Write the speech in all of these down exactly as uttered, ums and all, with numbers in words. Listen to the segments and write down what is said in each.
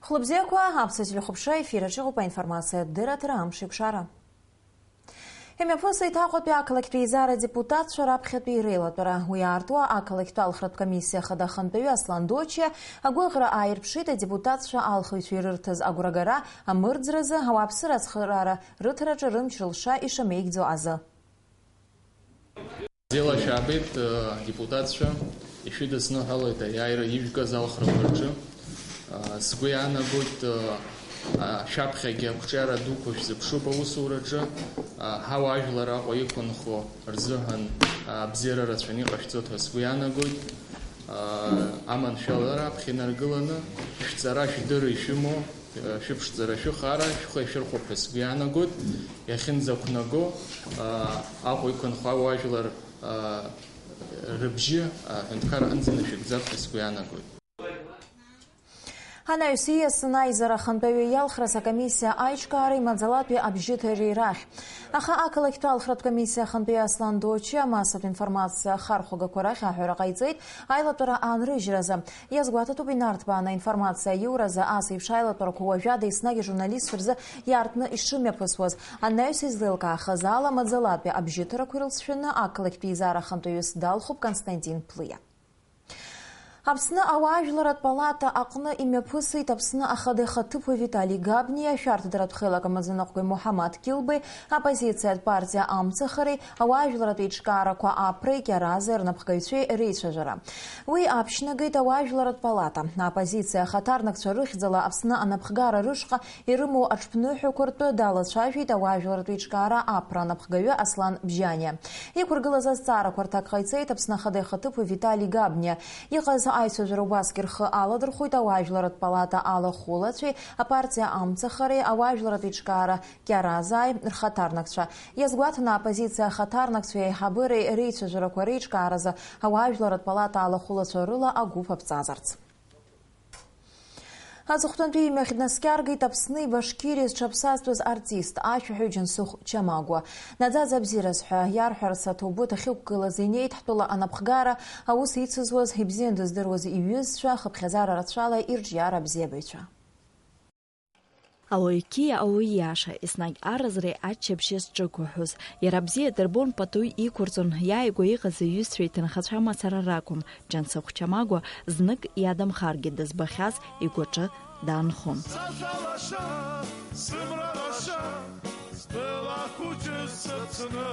Хәлыбзиақәа, аԥсуа телехәаԥшра ефир аҿы иҟоуп аинформациатә дырраҭара Амш еиқәшара. Имҩаԥысит Аҟәатәи ақалақьтә еизара адепутатцәа раԥхьатәи реилатәара. Уи аартуа ақалақьтә алхратә комиссиа ахада ахантәаҩы Аслан Дочиа агәыӷра ааирԥшит адепутатцәа алхыҩцәа ирырҭаз агәрагара амырӡразы, ауааԥсыра ацхыраара рыҭараҿы рымч рылша ишамеигӡо азы. Бзиала шәаабеит, э, адепутатцәа, ишәыдысныҳәалоит аиааира ижәгаз алхрақәа рҿы. Э, сгәы иаанагоит, э, а, шәаԥхьагьы ақәҿиара дуқәа шәзыԥшуп аусураҿы. Э, ҳауаажәлар Аҟәа иқәынхо рзыҳәан, э, абзиара рацәаны иҟашәҵоит ҳәа сгәы иаанагоит. Э, аманшәалара аԥхьа инаргыланы, шәҵара, шәдырра ишәымоу, шәыԥшӡара, шәыхаара шәхы иашәырхәап ҳәа сгәы иаанагоит. Иахьынӡақәнаго, аа, Аҟәа иқәынхо ауаажәлар, аа, рыбжьы, аа, аҳәынҭқарра аҟынӡа инашәыгӡап ҳәа сгәы иаанагоит. Анаҩс ииасны аизара ахантәаҩы иалхраз акомиссиа аиҿкаареи маӡалатәи абжьыҭыреи рахь. Аха ақалақьтә алхратә комиссиа ахантәаҩы Аслан Дочиа амассатә информациа ахархәагақәа рахь аҳәара ҟаиҵеит аилатәара аанрыжьразы. Иазгәаҭатәуп инарҭбааны аинформациа аиуразы ас еиԥш аилатәарақәа уажәада еснагь ажурналистцәа рзы иаартны ишымҩаԥысуаз. Анаҩс излеилкаахаз ала, маӡалатәи абжьыҭарақәа ирылҵшәаны ақалақьтә еизара ахантәаҩыс далхуп Константин Плиа. Аԥсны ауаажәларратә палата аҟны имҩаԥысит Аԥсны ахада ихаҭыԥуаҩ Витали Габниа, ашәарҭадаратә хеилак амаӡаныҟәгаҩ Муҳаммад Килбеи, аоппозициатә партиа Амцахареи, ауаажәларратә еиҿкаарақәа Аԥреи Кьаразеи рнапхгаҩцәеи реицәажәара. Уи аԥшьнагеит ауаажәларратә палата. Аоппозициа ахаҭарнакцәа рыхьӡала Аԥсны анапхгара рышҟа ирымоу аҽԥныҳәақәа ртәы далацәажәеит ауаажәларратә еиҿкаара Аԥра анапхгаҩы Аслан Бжьаниа. Иқәыргылаз азҵаарақәа рҭак ҟаиҵеит Аԥсны Ахада ихаҭыԥуаҩ Витали Габниа. Иҟаз аицәажәара убасгьы рхы аладырхәит ауаажәларратә палата алахәылацәеи, апартиа Амцахареи, ауаажәларратә еиҿкаара Кьаразааи рхаҭарнакцәа. Иазгәаҭаны, аоппозициа ахаҭарнакцәеи аиҳабыреи реицәажәарақәа реиҿкааразы ауаажәларратә палата алахәылацәа рыла агәыԥ аԥҵазарц. Аҵыхәтәантәи имҩахь днаскьаргеит Аԥсни Башқириа зҽаԥсазтәыз артист, ашәаҳәаҩ Џьансыхә Чамагәа. Наӡаӡа абзиараз ҳәа иарҳәарц аҭоубыҭ ахьықәгылаз инеит ҳтәыла анапхгара, аус ицызуаз, ибзиан дыздыруаз иҩызцәа, хыԥхьаӡара рацәала ирҿиара абзиабаҩцәа. Ауаҩ қьиа, ауаҩ иаша, еснагь аразреи аччабжьи зҿықәыҳәҳәоз. Иара бзиа дырбон, пату иқәырҵон, иааигәа иҟаз иҩызцәеи иҭынхацәа мацара ракәым, Џьансыхә Чамагәа знык иадамхаргьы дызбахьаз игәаҿы даанхон. Сашәа лаша, сымра лаша, стәыла хәыҷы сыцны.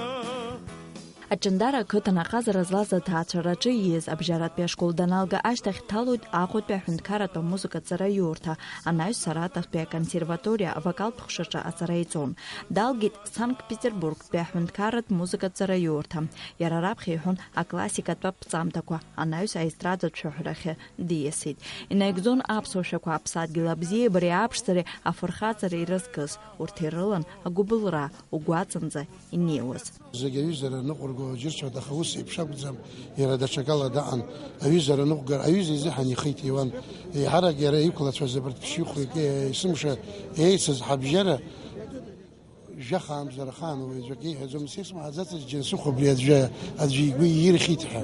Аҷандара ақыҭан аҟазара злаз аҭаацәараҿы ииз абжьаратәи ашкол даналга ашьҭахь дҭалоит Аҟәатәи аҳәынҭқарратә амузыкатә ҵараиурҭа, анаҩс Саратовтәи аконсерваториа авокалтә ҟәшаҿы аҵара иҵон. Далгеит Санкт-Петербургтәи аҳәынҭқарратә музыкатә ҵараиурҭа. Иара раԥхьа иҳәон аклассикатә аԥҵамҭақәа, анаҩс аестрадатә шәаҳәарахьы диасит. Инаигӡон аԥсуа шәақәа аԥсадгьыл абзиеибареи аԥшӡареи афырхаҵареи ирызкыз, урҭ ирылан агәыбылра, угәаҵанӡа инеиуаз. Зегь аҩызара ныҟәырго џьыршьоит, аха ус еиԥш акәӡам, иара даҽакала даҟан. Аҩызара ныҟәгар, аҩыза изыҳәан ихы иҭиуан. Еиҳарак иара иқәлацәаз абарҭ ԥшьҩы-хәҩык, е, есымша еицыз ҳабжьара, жәахаамзар ахаан уаҩ аӡәк иеиҳәаӡомызт, исмаҳаӡацызт Џьансыхә убри аӡәы, аӡәы игәы иирхьеит ҳәа,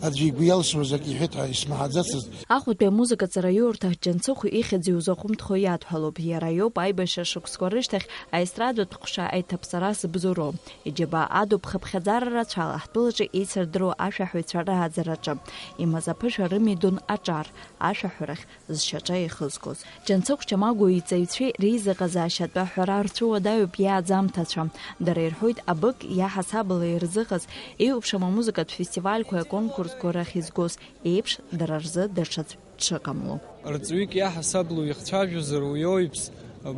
аӡәы игәы иалсуаз акы иҳәеит ҳәа исмаҳаӡацызт. Аҟәатәи амузыкатә ҵараиурҭа Џьансыхә ихьӡ иузаҟәымҭхо иадҳәалоуп. Иара иоуп аибашьра шықәсқәа рышьҭахь аестрадатә ҟәша аиҭаԥҵара зыбзоуроу. Иџьабаа адуп хыԥхьаӡара рацәала ҳтәылаҿы еицырдыруа ашәаҳәаҩцәа рааӡараҿы. Имаз аԥышәа рымидон аҿар, ашәаҳәарахь зшьаҿа еихызгоз. Џьансыхә Чамагәа иҵаҩцәеи реизыҟазаашьатә аҳәара рцәыуадаҩуп иааӡамҭацәа. Дара ирҳәоит, абык иаҳасабала ирзыҟаз, еиуеиԥшым амузыкатә фестивальқәеи аконкурсқәеи рахь изгоз еиԥш, дара рзы даҽаӡә дшыҟамло. Рҵаҩык иаҳасабала ихцәажәозар, уи иоуеиԥш,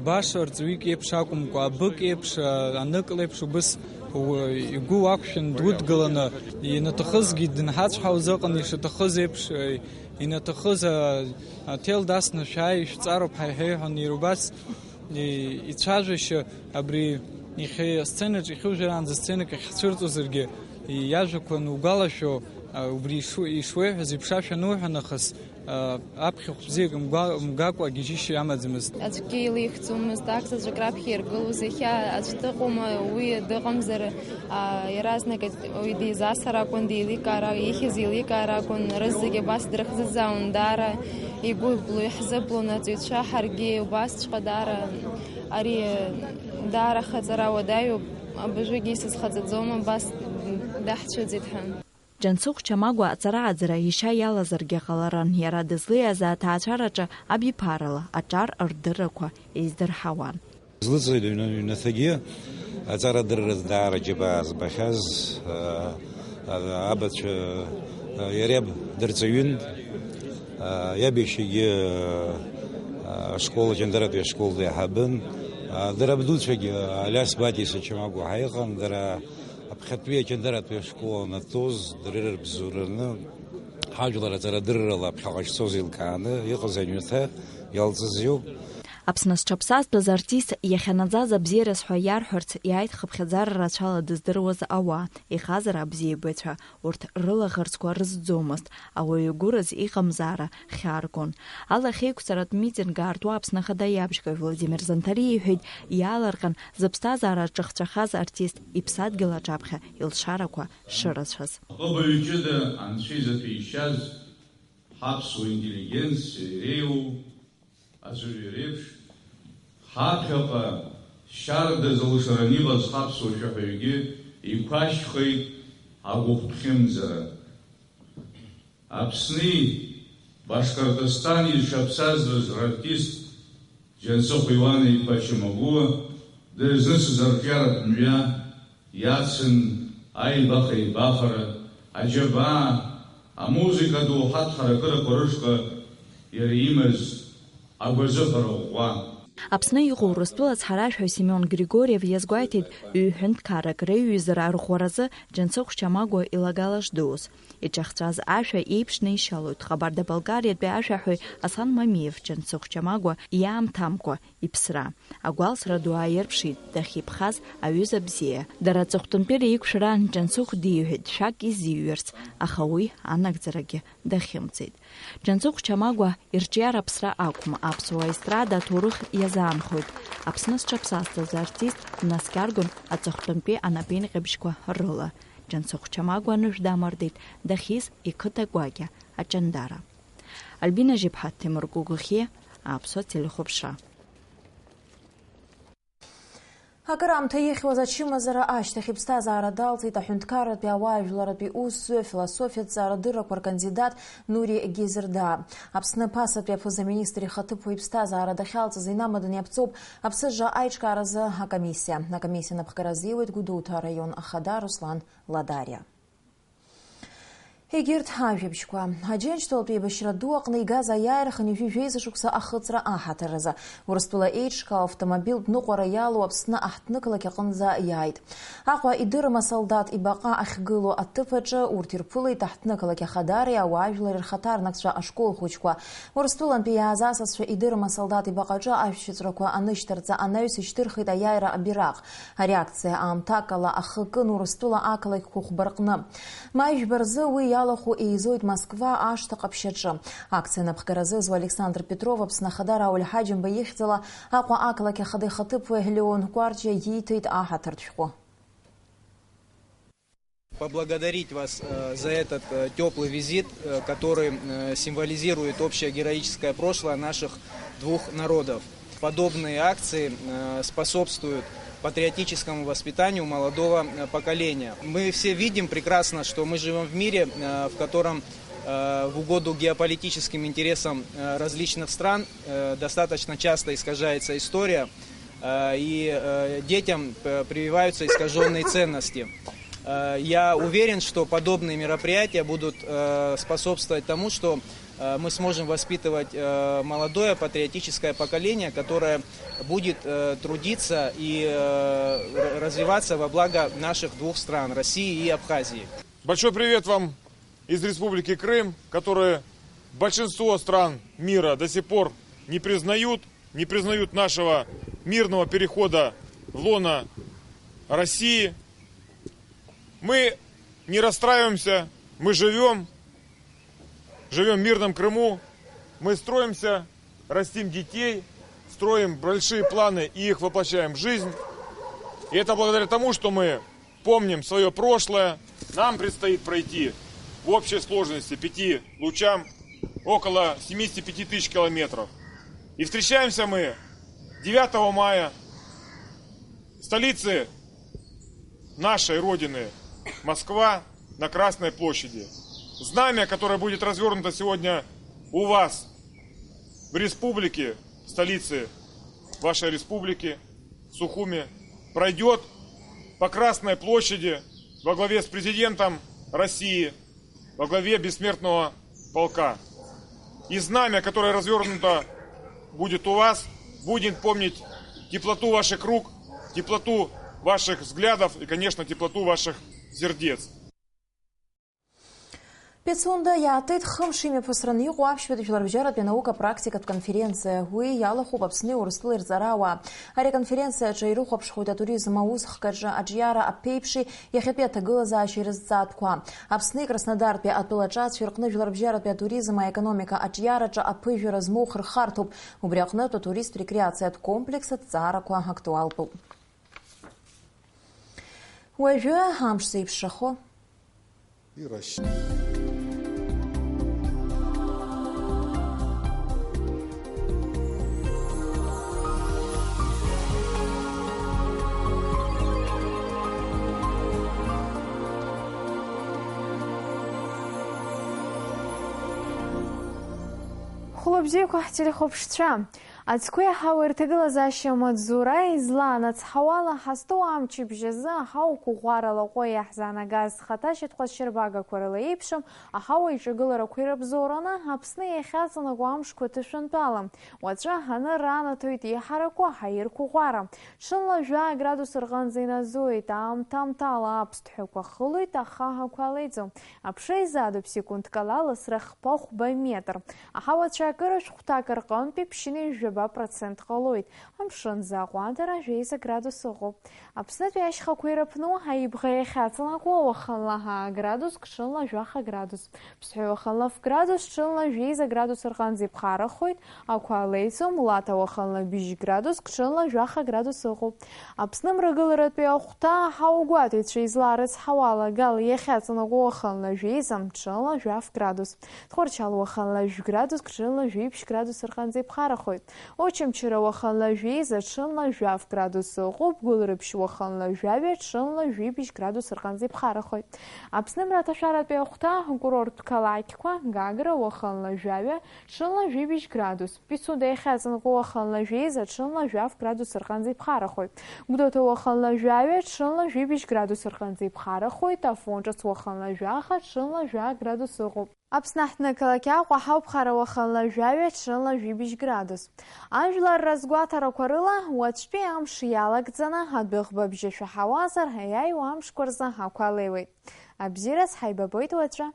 баша рҵаҩык иеиԥш акәымкәа, абык еиԥш, а, аныкла еиԥш убыс у-, игәы уақәшәан дудгыланы, инаҭахызгьы дынҳацәҳауаз ыҟан, ишаҭахыз еиԥш, а, инаҭахыз, а, аҭел дасны шәааи, ишәҵароуп ҳәа иҳәеиҳәон, иара убас и-, ицәажәашьа абри иахьа асценаҿ ихьужәараанӡа сценак ахь ҳцәырҵуазаргьы, и-, иажәақәа анугәалашәо, а, убри ишу-, ишуеиҳәаз еиԥш ашәа ануҳәа нахыс, Аԥхьахә бзиак мгәа-, мгакәа гьежьышьа амаӡамызт. Аӡәгьы илихӡомызт, акзаҵәык раԥхьа иргылоз, иахьа аӡә дыҟоума, уи дыҟамзар, а, иаразнак уи дизасыр акәын, деиликаар, ихьыз еиликаар акәын, рызегьы абас дрыхӡыӡаауан, даара игәыблу, иаҳзыблуан аҵаҩцәа, ҳаргьы убасҵәҟьа даара ари даара хаҵара уадаҩуп, абыржәгьы исызхаҵаӡом, абас даҳцәыӡит ҳәа. Џьансыхә Чамагәа аҵара-ааӡара ишьа иалазаргьы ҟаларын, иара дызлеиаз аҭаацәараҿы абиԥарала аҿар рдыррақәа еиздырҳауан. Злыҵыз ҩнаҭагьы аҵарадырра даара џьабаа збахьаз, а, а, абацәа, а, иара иаб дырҵаҩын, а, иаб иашьагьы, а, ашкол, аҷандаратәи ашкол деиҳабын, а, дара абдуцәагьы, Алиас Батиса Чамагәа ҳәа иҟан, дара Аԥхьатәи аҷандаратәи ашкол анатәоз, дара ирыбзоураны, ҳажәлар аҵарадыррала ԥхьаҟа шцоз еилкааны иҟаз аҩнаҭа иалҵыз иоуп. Аԥсны зҽаԥсазтәыз артист иахьанаӡаз абзиараз ҳәа иарҳәарц иааит хыԥхьаӡара рацәала дыздыруаз ауаа, ихазар абзиабаҩцәа, урҭ рылаӷырӡқәа рызӡомызт, ауаҩы гәыраз иҟамзаара хьааргон. Алахьеиқәҵаратә митинг аартуа Аԥсны Ахада иабжьгаҩ Владимир Занҭариа иҳәеит, иаалырҟьан зыԥсҭазаара ҿыхҵәахаз артист иԥсадгьыл аҿаԥхьа илшарақәа шырацәаз. Аҟыбаҩ ҷыда анцәа изаҭәеишьаз ҳаԥсуа интеллигенциа иреиуоу аӡәырҩы реиԥш, ҳаԥхьаҟа шьарда зылшараны иҟаз ҳаԥсуа шәаҳәаҩгьы иқәашьхеит агәыхәԥхьымӡара. Аԥсни Башкортостани зҽаԥсазтәыз рартист Џьансыхә Иуан-иԥа Чамагәуа дызнысыз арҿиаратә мҩа иацын аибаха-еибахара, аџьабаа, амузыкатә доуҳатә ҳаракырақәа рышҟа иара имаз агәазыҳәара ӷәӷәа. Аԥсны иҟоу Урыстәыла ацҳаражәҳәаҩ Семион Григорьев иазгәеиҭеит, ҩ-ҳәынҭқаррак реиҩызара арӷәӷәаразы Џьансыхә Чамагәа илагала шдуз. Иҿахҵәаз ашәа еиԥшны ишьалоит Хабарда-Балкариатәи ашәаҳәаҩ Аслан Мамиев Џьансыхә Чамагәа иаамҭамкәа иԥсра. Агәалсра ду ааирԥшит дахьиԥхаз аҩыза бзиа. Дара аҵыхәтәантәи реиқәшәаран Џьансыхә диҳәеит шәак изиҩырц, аха уи анагӡарагьы дахьымӡеит. Џьансыхә Чамагәа ирҿиара аԥсра акәым, аԥсуа естрада аҭоурых иазаанхоит. Аԥсны зҽаԥсазтәыз артист днаскьаргон аҵыхәтәантәи анапеинҟьабжьқәа рыла. Џьансыхә Чамагәа анышә дамардеит, дахьиз иқыҭа гәакьа Аҷандара. Альбина Жьыԥҳа, Ҭемыр Гәыгәхьиа, Аԥсуа телехәаԥшра. Акыраамҭа ихьуаз ачымазара ашьҭахь иԥсҭазаара далҵит аҳәынҭқарратәи ауаажәларратәи усзуҩ афилософиатә ҵарадыррақәа ркандидат Нури Гезердаа. Аԥсны ԥасатәи аԥыза-министр ихаҭыԥуаҩ иԥсҭазаара дахьалҵыз инамаданы иаԥҵоуп аԥсыжра аиҿкааразы акомиссиа. Акомиссиа анапхгара азиуеит Гәдоуҭа араион ахада Руслан Ладариа. Егьырҭ ажәабжьқәа. Аџьынџьтәылатә еибашьра ду аҟны игаз аиааира хынҩажәи жәеиза шықәса ахыҵра аҳаҭыр азы. Урыстәыла еиҿкаау автомобильтә ныҟәара иалоу Аԥсны аҳҭнықалақь аҟынӡа иааит. Аҟәа идырым асолдаҭ ибаҟа ахьгылоу аҭыԥ аҿы урҭ ирԥылеит аҳҭнықалақь ахадареи ауаажәлари рхаҭарнакцәа ашкол хәыҷқәа. Урыстәылантәи иааз асасцәа идырым асолдаҭ ибаҟаҿы ашәшьыҵәрақәа анышьҭарҵа анаҩс ишьҭырхит аиааира абираҟ. Ари акциа аамҭакала ахы кын Урыстәыла ақалақьқәа хәба рҟны. Маи жәба рзы уи иалахәу еизоит Москва ашҭа ҟаԥшь аҿы. Акциа напхгара зызуа Александр Петров Аԥсны Ахада Рауль Ҳаџьымба ихьӡала Аҟәа ақалақь ахада ихаҭыԥуаҩ Леон Кәарҷиа ииҭеит аҳаҭыртә шәҟәы. Поблагодарить вас, э, за этот, э, тёплый визит, э, который, э, символизирует общее героическое прошлое наших двух народов. Подобные акции, э, способствуют патриотическому воспитанию молодого, э, поколения. Мы все видим прекрасно, что мы живём в мире, э, в котором, э, в угоду геополитическим интересам, э, различных стран, э, достаточно часто искажается история, э, и, э, детям, э, прививаются искажённые ценности. Э, я уверен, что подобные мероприятия будут, э, способствовать тому, что, э, мы сможем воспитывать, э, молодое патриотическое поколение, которое будет, э, трудиться и, э, р-, развиваться во благо наших двух стран, России и Абхазии. Большой привет вам из Республики Крым, которые большинство стран мира до сих пор не признают, не признают нашего мирного перехода в лоно России. Мы не расстраиваемся, мы живём, живём в мирном Крыму, Мы строимся, растим детей, строим большие планы и их воплощаем в жизнь. И это благодаря тому, что мы помним свое прошлое. Нам предстоит пройти в общей сложности пяти лучам около семидесяти пяти тысяч километров. И встречаемся мы девятого мая в столице нашей Родины, Москва, на Красной площади. Знамя, которое будет развернуто сегодня у вас в республике, в столице вашей республики, Сухуми, пройдет по Красной площади во главе с президентом России, во главе бессмертного полка. И знамя, которое развернуто будет у вас, будет помнить теплоту ваших рук, теплоту ваших взглядов и, конечно, теплоту ваших сердец. Пицунда иаатит хымш имҩаԥысраны иҟоу аԥшьбатәи жәларбжьаратәи анаука практикатә конференциа. Уи иалахәуп Аԥсни Урыстәылеи рҵарауаа. Ари аконференциа аҿы ирыхәаԥшхоит атуризм аусхкаҿы аҿиара аԥеиԥши, иахьатәи аҭагылазаашьеи рызҵаатәқәа. Аԥсни Краснодартәи атәылаҿацәеи рҟны жәларбжьаратәи атуризм аекономика аҿиараҿы аԥыжәара змоу хырхарҭоуп. Убри аҟнытә атурист рекреациатә комплекс аҭҵаарақәа актуалтәуп. Уажәы амш зеиԥшрахо. Ирашь. Хәлыбзиақәа ҳтелехәаԥшцәа! Ацқәеи аҳауеи рҭагылазаашьа амаҵзура излан ацҳауала ҳазҭоу амчыбжь азы аҳауқәа ӷәӷәара лаҟәы иаҳзаанагаз хаҭашьатә ҟазшьарбагақәа рыла еиԥшым аҳауа иҿагыларақәа ирыбзоураны Аԥсны иахьаҵанакуа амшқәа ҭышәынтәалам. Уаҵәы аҳаны ранаҭоит иҳараку аҳаирқәа ӷәӷәара. Ҽынла жәаа градус рҟынӡа иназоит, аамҭа-аамҭала аԥсҭҳәақәа хылоит, ахаҳәақәа алеиӡом. Аԥша изадуп секундк ала ласра хԥа-хәба метр. Аҳауа ацәаакыра шәҟәҭак рҟынтәи ԥшьынҩажәаба процент ҟалоит. Амшын закәадара жәеиза градус ыҟоуп. Аԥснытәи ашьхақәа ирыԥну аибӷа иахьаҵанакуа уахынла ҳаа градус, ҽынла жәаха градус. Ԥсҳәы уахынла ф градус, ҽынла жәеиза градус рҟынӡа иԥхарахоит, ақәа леиӡом, Лаҭа уахынла быжь градус, ҽынла жәаха градус ыҟоуп. Аԥсны мрагыларатәи ахәҭа аҳауагәаҭаҩцәа изларыцҳауа алагала иахьаҵанакуа уахынла жәеиза, ҽынла жәаф градус. Тҟәарчал уахынла жәградус, ҽынла жәиԥшь градус рҟынӡа иԥхарахоит. Очамчыра уахынла жәеиза, ҽынла жәаф градус ыҟоуп, Гәылрыԥшь уахынла жәаҩа, ҽынла жәибжь градус рҟынӡа иԥхарахоит. Аԥсны мраҭашәаратәи ахәҭа акурорттә қалақьқәа, Гагра уахынла жәаҩа, ҽынла жәибжь градус. Пицунда иахьаҵанакуа уахынла жәеиза, ҽынла жәаф градус рҟынӡа иԥхарахоит. Гәдоуҭа уахынла жәаҩа, ҽынла жәибжь градус рҟынӡа иԥхарахоит. Афон ҿыц уахынла жәаха, ҽынла жәа градус ыҟоуп. Аԥсны аҳҭнықалақь Аҟәа ҳауԥхара уахынла жәаҩа, ҽынла жәибжь градус. Ажәлар разгәаҭарақәа рыла, уаҵәтәи амш иалагӡаны адәыӷба бжьы шәаҳауазар, иааиуа амшқәа рзы ақәа леиуеит. Абзиараз ҳаибабоит уаҵәы.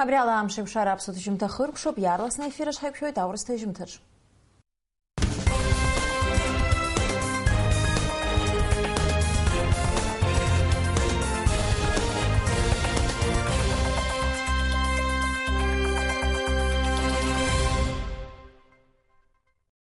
Абри ала амш еиқәшара аԥсуа ҭыжьымҭа хыркәшоуп, иаарласны аефир аҿы ҳаиқәшәоит аурыс ҭыжьымҭаҿ.